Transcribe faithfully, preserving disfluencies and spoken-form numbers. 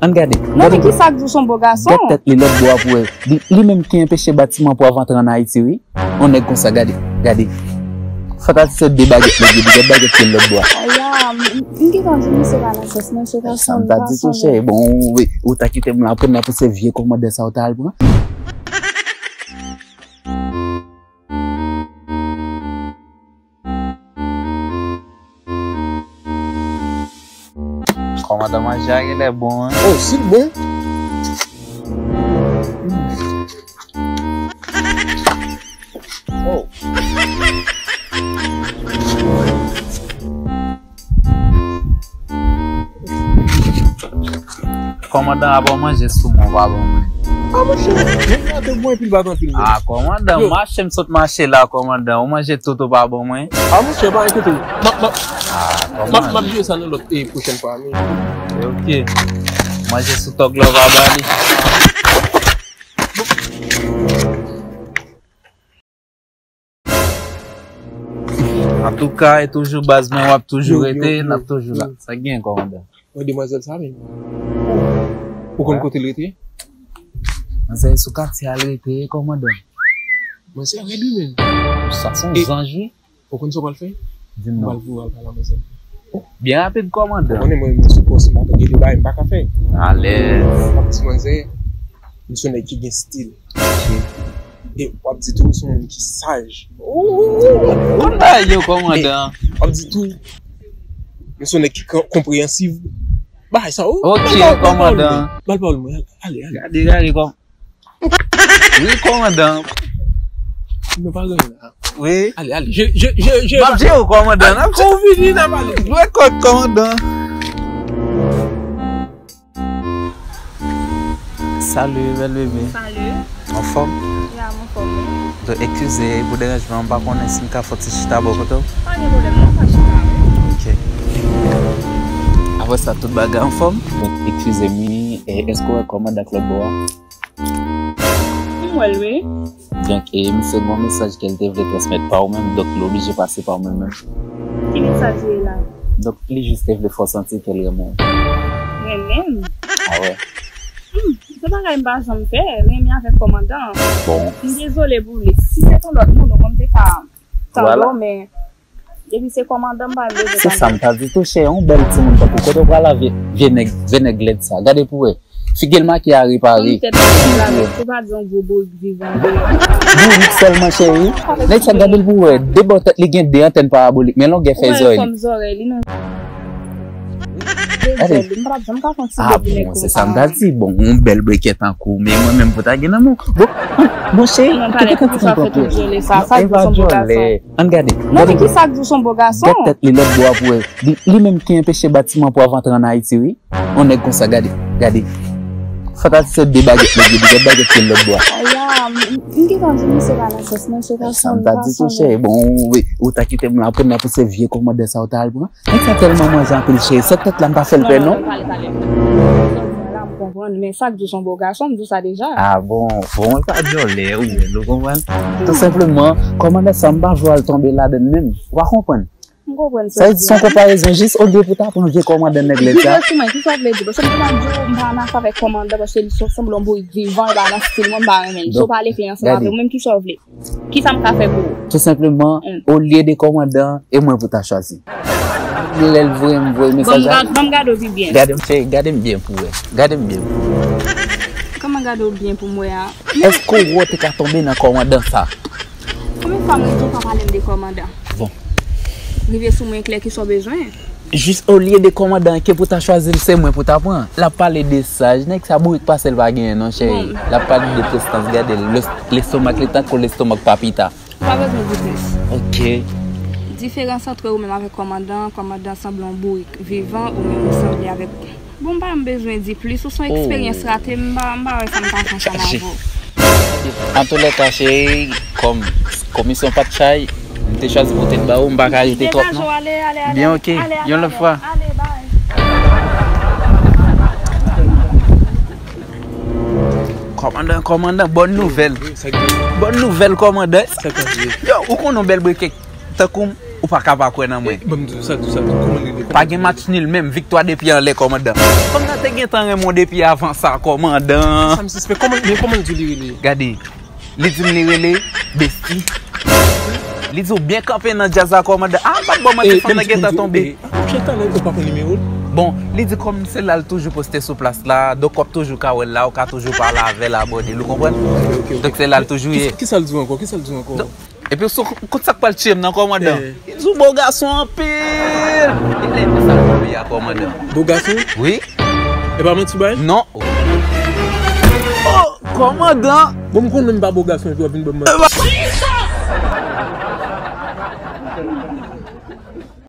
Ann gade. Non, men ki sa k di w se yon bo gason? Gad tèt li lòt bò a pou wè. Li, li menm ki anpeche batiman Pwav antre ann Ayiti, wi. On nèg konsa, gade, gade. Fantazi se de bagèt nèg yo di, gad bagèt ke lòt bò a. Aya, m, m, m gentan di misye pa nan sans, non, se pa sa m ta di tou, chè. Bon, wi, ou ta kite m la, apre m la pou se vye kòmandan sa ou ta al pran. Kòmandan, manje a genlè bon, wi. Oh, si l bon. Oh. Kòmandan, apa w manje soumon pa ban mwen? Ah, monchè, mwen gate gwo anpil, bat anpil, men. Ah, kòmandan, mache m sot mache la, kòmandan. Ou manje tout ou pa ban mwen? Ah, monchè, pa enkyete w. M ap, m ap, m ap, m ap jere sa nan lòt, e, pwochèn fwa, men. Ok. Manje sou tòg la, w pa ba li. Antouka, e toujou baz mwen, w ap toujou rete, n ap toujou la. Sa k gen, kòmandan? Wè demwazèl sa menm. Ou konn kote l rete? Manzè sou katye a l rete, kòmandan. Manzè rèd wi menm. Sa se yon zanj, wi. Ou konn sa w pral fè? Di m non. Ou pral voye al pale a manzè. Byen rapid, kòmandan. Ou konnen mwen menm sou pòs, m pa ka gete bagay, m pa ka fè. Alèz. M ap di manzè, m se yon nèg ki gen stil. E w ap di tou, m se yon moun ki saj. Ou, ou, ou, ou konn bagay yo, kòmandan. W ap di tou, m se yon nèg ki kon-, konpreyansiv. Bagay sa, ou. Ok, kòmandan. Ba l pawòl mwen, ale, ale. Gade, gade, kòm. Wi, kòmandan. Nou pa gen la. Wi. Ale, ale. Je, je, je, je. M ap jere w, kòmandan. N ap jere w, vini, n ap ale. Jwe kòd, kòmandan. Salut, bèl bebe. Salut. Anfòm? Ya, m anfòm, wi. Donk, eskize pou deranjman, m pa konnen si m ka fè yon ti chita bò kote w. Pa gen pwoblèm, non, pa chita, wi. Ok. Apre sa, tout bagay anfòm? Donk, eskize m, wi, e, èske w wè kòmandan k lòt bò a? M wè l, wi. Donk, e, misye gen yon mesaj ke l te vle transmèt pa ou menm, donk, li oblije pase pa ou menm menm. Ki mesaj li ye la? Donk, li jis te vle fè w santi ke l renmen w. Renmen m? A wè. Hmm, se bagay m pa janm fè, renmen avèk kòmandan. Bon. M dezole pou li. Si se t yon lòt moun, ou konn m te ka tande w, men depi se kòmandan m pa bezwen tande. Se sa m ta di tou, chè, yon bèl timoun tankou kote w pral la, vye, vye nèg, vye nèg lèd sa. Gade pou wè. Figi l makiye a repare. Fanm tèt la, ou pa di yon gwo bourik vivan. Bourik sèlman, cheri. Nèg sa gade l pou wè. De bò tèt li gen de antèn parabolik, men longè fèy zòrèy li. Ou wè fòm zòrèy li, non? Gade. M pa t ap janm ka fè yon ti... Ah, bon, se sa m ta di. Bon, yon bèl brikè tankou, men mwen menm pou ta gen nan men w. Bon, bon, cheri, kite kantik mwen pran pou ou. Sa, sa, e pa djòlè. Ann gade. Non, men ki sa k di w se yon bo gason? Gad tèt li lòt bò a pou wè. Li, li menm ki anpeche batiman Pwav antre ann Ayiti, wi. On nèg konsa, gade, gade. Fantazi se de bagèt nèg yo di, gad bagèt ke lòt bò a. Aya, m, m gentan di misye pa nan sans, non, se pa sa m ta di tou, cheri. Bon, wi, ou ta kite m la, apre m la pou se vye kòmandan sa ou ta al pran. Nèg sa tèlman manje anpil, cheri, sèt tèt la m pa fè l pè, non. Non, non, non, pale, pale. La, m konprann, men sa k di w se yon bo gason, m di w sa deja. Ah bon, bon, e pa djòlè, ou bèl, ou konprann? Tou senpleman, kòmandan sa, m pa vle w al tonbe ladann menm. Ou pa konprann? M konprann sa w di a. Sa vle di se yon konparezon, jis olye pou ta pran vye kòmandan nèg lèd sa. Di mwen, kisa w vle di? Paske m te ka di w, m pa nan afè avèk kòmandan, paske li sanble yon bourik vivan, li pa nan stil mwen, m pa renmen l. Si w pale klè ansanm avè m, menm kisa w vle? Kisa m ka fè pou ou? Tou senpleman, olye de kòmandan, e mwen pou ta chwazi. Lè l voye m voye mesaj la. Ban m gad-, ban m gade w pi byen. Gade m, cheri, gade m byen pou wè. Gade m byen pou wè. Kòman gade w byen pou m wè a? Èske w wè w te ka tonbe nan kòmandan sa? Konbyen fwa mwen di w pa pale m de kòmandan? Bon. Rive sou mwen klè, kisa w bezwen? Jis olye de kòmandan ke pou ta chwazi l, se mwen pou ta pran. L ap pale de saj, nèg sa bourik pase l pa genyen non, cheri. L ap pale de prestans, gade l, lestomak li tankou lestomak papita. Ou pa bezwen di plis. Ok. Diferans antre ou menm avèk kòmandan, kòmandan sanble yon bourik vivan, ou menm ou sanble avèk... Bon, m pa menm bezwen di plis, ou se yon eksperyans rate, m pa, m pa wè sa m ka fè ansanm avè w. Antoulèka, cheri, kòm komisyon pa t chay, m te chwazi pote l ba ou, m pa ka rete twòp non. Degaje w, ale, ale, ale. Byen, ok. Yon lòt fwa. Ale, bye. Kòmandan, kòmandan, bòn nouvèl. Bòn nouvèl, kòmandan. Yo, ou konn yon bèl brikè tankou m, Ou pa ka pa kwè nan mwen. Ban m di w sa, di w sa, di w kòman li rele. Pa gen match nil menm, viktwa depi anlè, kòmandan. Kòm nan te gentan renmen w depi avan sa, kòmandan. Sa m sispèk, kòman, men kòman l di w li rele? Gade, li di m li rele Besti. Li di w byen kanpe nan djaz la, kòmandan. Ah, m pa t ba w manti, fanm nan gentan tonbe. Chèk talè, ou pa pran nimewo l? Bon, li di kòm se la l toujou poste sou plas la, donk w ap toujou ka wè l la, ou ka toujou pale avè l, abòde l, ou konprann? Donk se la l toujou ye. Kisa l di w ankò? Kisa l di w ankò? Epi sou kont sa k pral tye m nan, kòmandan. Li di w bo gason anpil. E lè di sa l tonbe a, kòmandan. Bo gason? Wi. E pa manti bay? Non. Oh, kòmandan. Bon, m konnen m pa bo gason epi w ap vin ban m manti.